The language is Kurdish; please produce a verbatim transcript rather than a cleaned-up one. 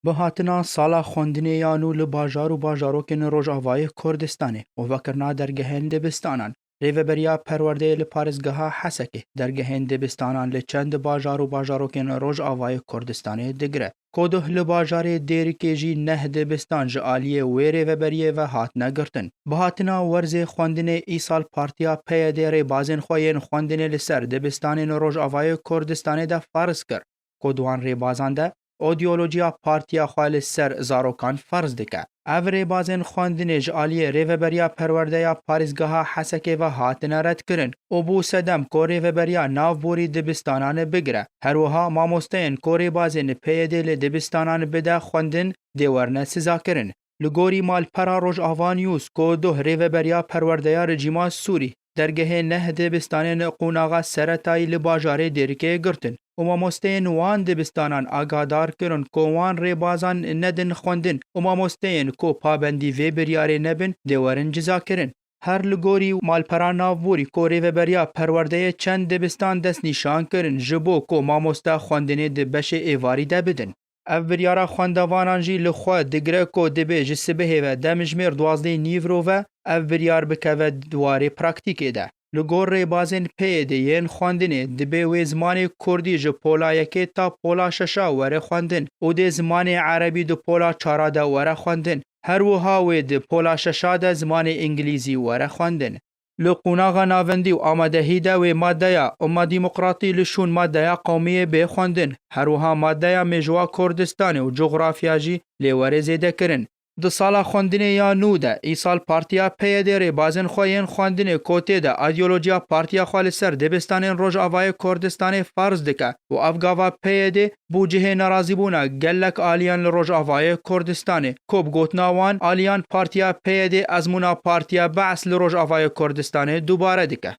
Bi hatina sala xwendinê ya nû li bajar û bajarokên Rojavayê Kurdistanê û vekirina dergehên dibistanan, Rêveberiya Perwerdeyê li parêzgeha Hesekê dergehên dibistanan li çend bajar û bajarokên Rojavayê Kurdistanê digire. Ku duh li bajarê Dêrikê jî neh dibistan ji aliyê wê rêveberiyê ve hatine girtin. Bi hatina werzê xwendinê, îsal partiya P Y D rêbazên xwe yên xwendinê li ser dibistanên Rojavayê Kurdistanê de ferz kir. Ku di wan rêbazan de odîolojiya partiya xwe li ser zarokan ferz dike. Ev rêbazên xwendinê ji aliyê Rêveberiya Perwerdeya Parêzgeha Hesekê ve hatine redkirin û bû sedem ku Rêveberiya Navborî dibistanan bigire. Her wiha mamosteyên ku rêbazên P Y D li dibistanan bide xwendin dê werine sizakirin. Li gorî malpera Rojava News, ku duh Rêveberiya Perwerdeya Rejîma Sûrî dergehê neh dibistanên qonaxa seretayî li bajarê Dêrikê girtin û mamosteyên wan dibistanan agadar kirin ku wan rêbazan nedin xwendin û mamosteyên ku pabendî vê biryarê nebin dê werin cizakirin. Her li gorî malpera navborî ku Rêveberiya Perwerdeyê çend dibistan destnîşan kirin ji bo ku mamoste xwendinê di beşê êvarî de bidin. Ev biryara xwendevanan jî li xwe digire ku dibê ji sibehê ve demjimêr duwazdehê nîvro ve ev biryar bikeve di warê praktîkê de. Li gor rêbazên P Y D yên xwendinê dibê wê zimanê kurdî ji pola yekê ta pola şeşa were xwendin û dê zimanê erebî di pola çara de were xwendin. Her wiha wê di pola şeşa de zimanê îngilîzî were xwendin. Li qonaxa navendî û amadehî de wê maddeya Umma Demokratî li şûn maddeya qewmiyê bê xwendin. Her wiha maddeya mêjowa Kurdistanê û cografya jî lê were zêdekirin. Di sala xwendinê ya nû de, îsal partiya P Y D rêbazên xwe yên xwendinê ku tê de îdeolojiya partiya xwe li ser dibistanên Rojavayê Kurdistanê ferz dike û ev gava P Y D bû cihê nerazîbûna gelek aliyan li Rojavayê Kurdistanê, ku bi gotina wan aliyan partiya P Y D ezmûna partiya Be's li Rojavayê Kurdistanê dubare dike.